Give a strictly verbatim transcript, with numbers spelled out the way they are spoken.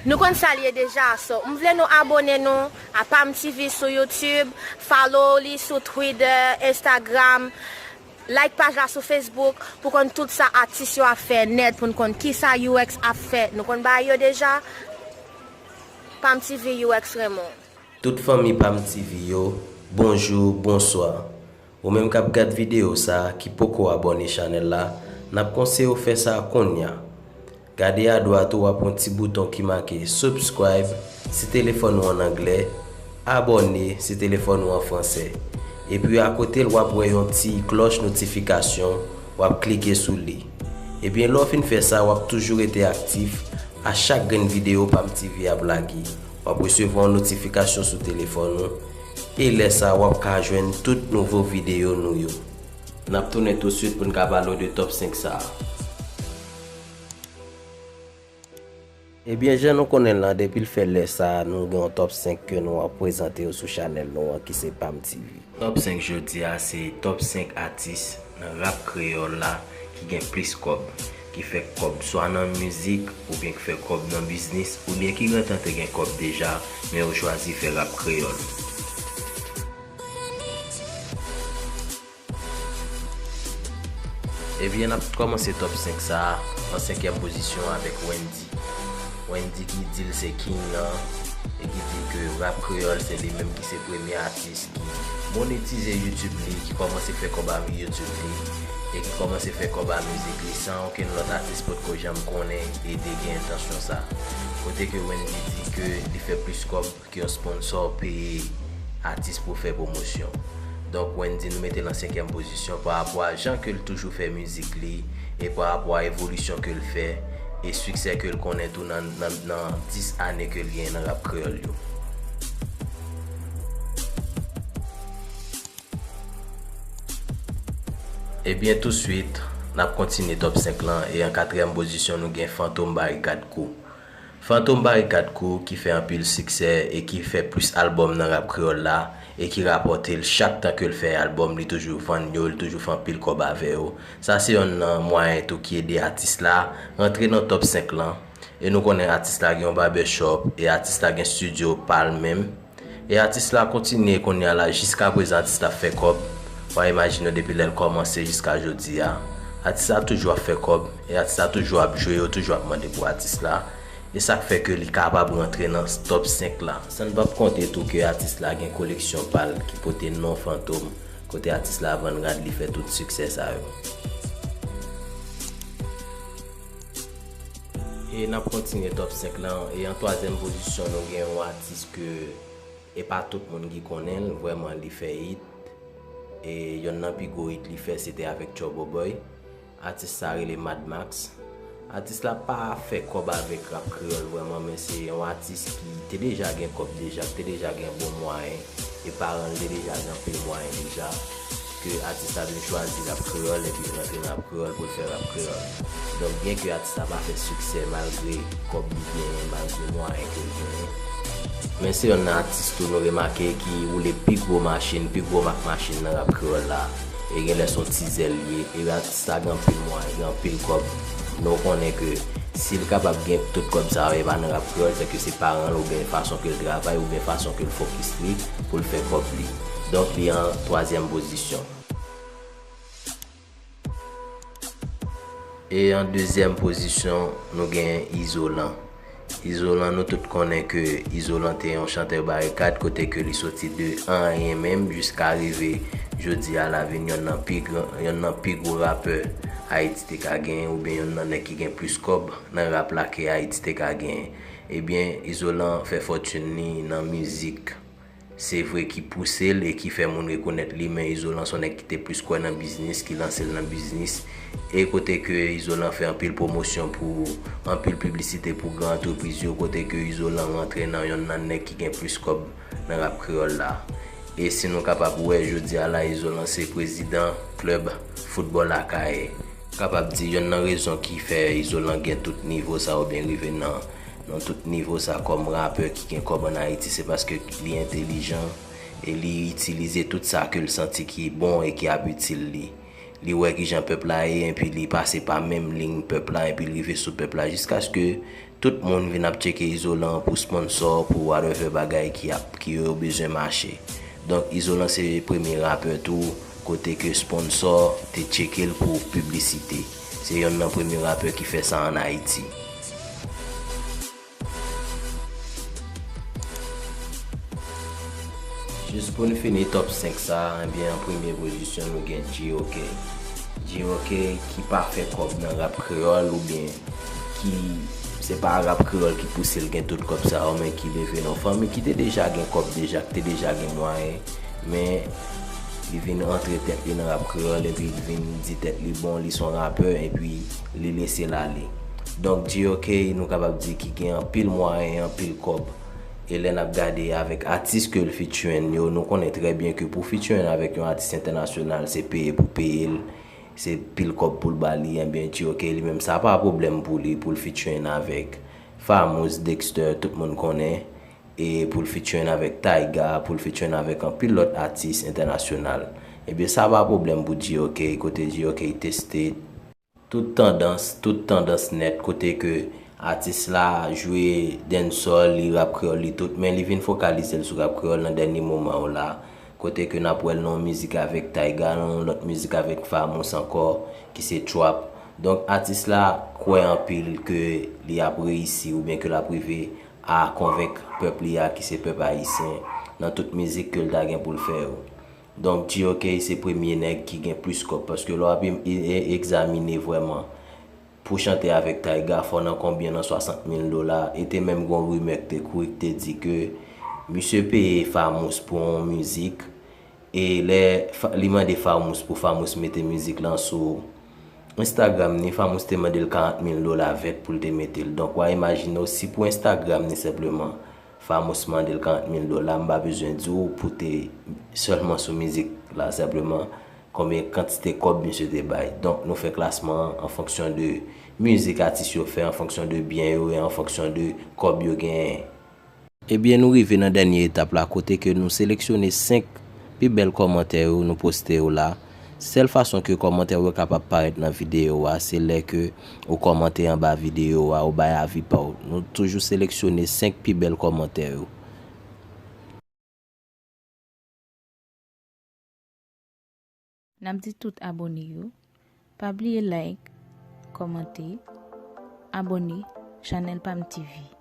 Nou konn sa l ye deja, so m vle nou abone nou a Pam T V sou YouTube, follow li sou Twitter, Instagram, like paj la sou Facebook pou konn tout sa atis yo ap fè nèt, pou n konn kisa U X ap fè. Nou konn bagay yo deja. Pam T V, U X renmen w. Tout fanmi Pam T V yo, bonjou, bonswa. Ou menm k ap gad videyo sa a ki poko abòne chanèl la, n ap konseye w fè sa kounye a. Gade adwat ou w ap wè yon ti bouton ki make subscribe si telefòn ou an anglè, abòne si telefòn ou an fransè. Epi akote l w ap wè yon ti klòch notifikasyon, w ap klike sou li. Ebyen lè w fin fè sa w ap toujou rete aktif a chak grenn videyo Pam T V ap lage. W ap resevwa yon notifikasyon sou telefòn ou e lè sa a w ap ka jwenn tout nouvo videyo nou yo. N ap tounen tousuit pou n ka pale w de top senk sa a. Ebyen jan nou konnen l lan, depi l fè lè sa a nou gen yon top senk ke nou ap prezante w sou chanèl nou an ki se Pam T V. Top senk jodi a se top senk atis nan rap kreyòl la ki gen plis kòb, ki fè kòb swa nan mizik oubyen ki fè kòb nan biznis oubyen ki gentan te gen kòb deja men yo chwazi fè rap kreyòl. Ebyen n ap kòmanse top senk sa a an senkyèm pozisyon avèk Wendy. Wendy ki di l se king lan e ki di ke rap kreyòl se li menm ki se premye atis ki monetize YouTube li, ki kòmanse fè kòb a YouTube li e ki kòmanse fè kòb a mizik li san okenn lòt atis potko janm konnen e te gen entansyon sa. Kote ke Wendy di ke li fè plis kòb ke yon sponsò peye atis pou fè pwomosyon. Donk Wendy nou mete l an senkyèm pozisyon pa rapò a jan ke l toujou fè mizik li e pa rapò a evolisyon ke l fè e siksè ke l konnen tou nan, nan, nan dis ane ke l genyen nan rap kreyòl yo. Ebyen touswit n ap kontinye top senk lan e an katriyèm pozisyon nou gen Fantom Barikad Crew. Fantom Barikad Crew ki fè anpil siksè e ki fè plis albòm nan rap kreyòl la e ki rapòte l chak tan ke l fè albòm li toujou vann yo, li toujou fè anpil kòb avè yo. Sa se yonn nan mwayen tou ki ede atis la rantre nan top senk lan. E nou konnen atis la gen yon barbershop e atis la gen studio pa l menm. E atis la kontinye kounye a la jiska prezan atis la ap fè kòb. W a imajine w depi lè l kòmanse jiska jodi a. Atis la toujou ap fè kòb e atis la toujou ap jwe yo toujou ap mande pou atis la. E sa k fè ke li kapab rantre nan top senk la. San n p ap konte tou ke atis la gen koleksyon pa l ki pote non Fantom kote atis la vann rad li fè tout siksè sa yo. E n ap kontinye top senk lan e an twazyèm pozisyon nou gen yon atis ke e pa tout moun ki konnen l vrèman li fè hit. E yonn nan pi gwo hit li fè se te avèk Turbo Boy. Atis sa rele Mad Max. Atis la pa fè kòb avèk rap kreyòl vrèman men se yon atis ki te deja gen kòb deja, ki te deja gen bon mwayen e paran l te deja gen anpil mwayen deja. Ke atis la vin chwazi rap kreyòl epi l rantre nan rap kreyòl pou l fè rap kreyòl. Donk byen ke atis la pa fè siksè malgre kòb li genyen, malgre mwayen ke l genyen. Men se yonn nan atis tou nou remake ki woule pi gwo machin, pi gwo mak machin nan rap kreyòl la. E genlè se yon ti zèl li ye. E atis la gen anpil mwayen, gen anpil kòb. Nou konnen ke si l kapab gen tout kòb sa yo e pa nan rap kreyòl, se ke se paran l oubyen fason ke l travay oubyen fason ke l fokis li pou l fè kòb li. Donk li an twazyèm pozisyon. E an dezyèm pozisyon nou gen Izolan. Izolan nou tout konnen ke Izolan te yon chantè barikad kote ke li soti de anyen menm jiska rive jodi a la vin yonn nan pi gran, yonn nan pi gwo rapè Ayiti te ka genyen oubyen yonn nan nèg ki gen plis kòb nan rap la ke Ayiti te ka genyen. Ebyen Izolan fè fòtin li nan mizik. Se vre ki pouse l e ki fè moun rekonèt li men Izolan se yon nèg ki te plis kwè nan biznis ki lanse l nan biznis e kote ke Izolan fè anpil pwomosyon pou anpil piblisite pou gran antrepriz yo kote ke Izolan rantre nan yonn nan nèg ki gen plis kòb nan rap kreyòl la. E si nou kapab wè jodi a la Izolan se prezidan klèb foutbòl Akayè. Kapab di yonn nan rezon ki fè Izolan gen tout nivo sa oubyen rive nan nan tout nivo sa kòm rapè ki gen kòb ann Ayiti se paske li entelijan e li itilize tout sa ke l santi ki bon e ki ap itil li. Li wè kijan pèp la ye enpi li pase pa menm liy pèp la enpi l rive sou pèp la jiskaske Tout moun vin ap tcheke Izolan pou sponsò, pou whatever bagay ki ap, ki yo bezwen mache. Donk, Izolan se premye rapè tou, kote ke sponsò te tcheke l pou piblisite. Se yonn nan premye rapè ki fè sa ann Ayiti. Jis pou n fini top senk sa, ebyen, an premye pozisyon, nou gen G O K. G O K ki pa fè kòb nan rap kreyòl oubyen ki se pa rap kreyòl ki pouse l gen tout kòb sa yo, men ki leve nan fanmi ki te deja gen kòb deja, ki te deja gen mwayen, men li vin antre tèt li nan rap kreyòl epi li vin di tèt li bon, li se yon rapè epi li lese l ale. Donk, G O K, nou kapab di ki gen anpil mwayen, anpil kòb. E lè n ap gade avèk atis ke l featuring yo, nou konnen trè byen ke pou featuring avèk yon atis entènasyonal, se peye pou peye l, se pil kòb pou l ba li, ebyen, G O K li menm, sa pa pwoblèm pou li, pou l featuring avèk Famouz, Dexter, tout moun konnen, e pou l featuring avèk Tyga, pou l featuring avèk anpil lòt atis entènasyonal. Ebyen, sa pa pwoblèm pou G O K, kote G O K teste tout tandans, tout tandans nèt, kote ke atis la jwe dancehall, li rap kreyòl, li tout, men li vin fokalize l sou rap kreyòl nan dènye moman yo la, kote ke n ap wè l nan yon mizik avèk Tyga, nan yon lòt mizik avèk Famouz ankò, ki se Trap. Donk, atis la kwè anpil ke li ap reyisi oubyen ke l ap rive a konvenk pèp li a, ki se pèp ayisyen, nan tout mizik ke l ta gen pou l fè yo. Donk, G O K se premye nèg ki gen plis kòb, paske lè w ap e- e- egzamine vrèman, pou chante avèk Tyga, fò nan konbyen nan swasant mil dola, e te menm gon rimè k te kouri k te di ke misye peye Famouz pou yon mizik, e lè Fa- li mande Famouz pou Famouz mete mizik lan sou Instagram ni, Famouz te mande l karant mil dola vèt pou l te mete l. Donk, w a imajine w, si pou Instagram ni senpleman, Famouz mande l karant mil dola, m pa bezwen di w pou te sèlman sou mizik la, senpleman, konbyen kantite kòb misye te bay. Donk, nou fè klasman an an fonksyon de mizik atis yo fè, an fonksyon de byen yo e an fonksyon de kòb yo genyen. Ebyen, nou rive nan dènye etap la, kote ke nou seleksyone senk pi bèl kòmantè yo, nou poste yo la. Sèl fason ke kòmantè yo kapab parèt nan videyo a, se lè ke ou kòmante anba videyo a, ou bay avi pa w. Nou toujou seleksyone senk pi bèl kòmantè yo. N ap di tout abòne yo, pa bliye like, kòmante, abòne Chanèl Pam T V.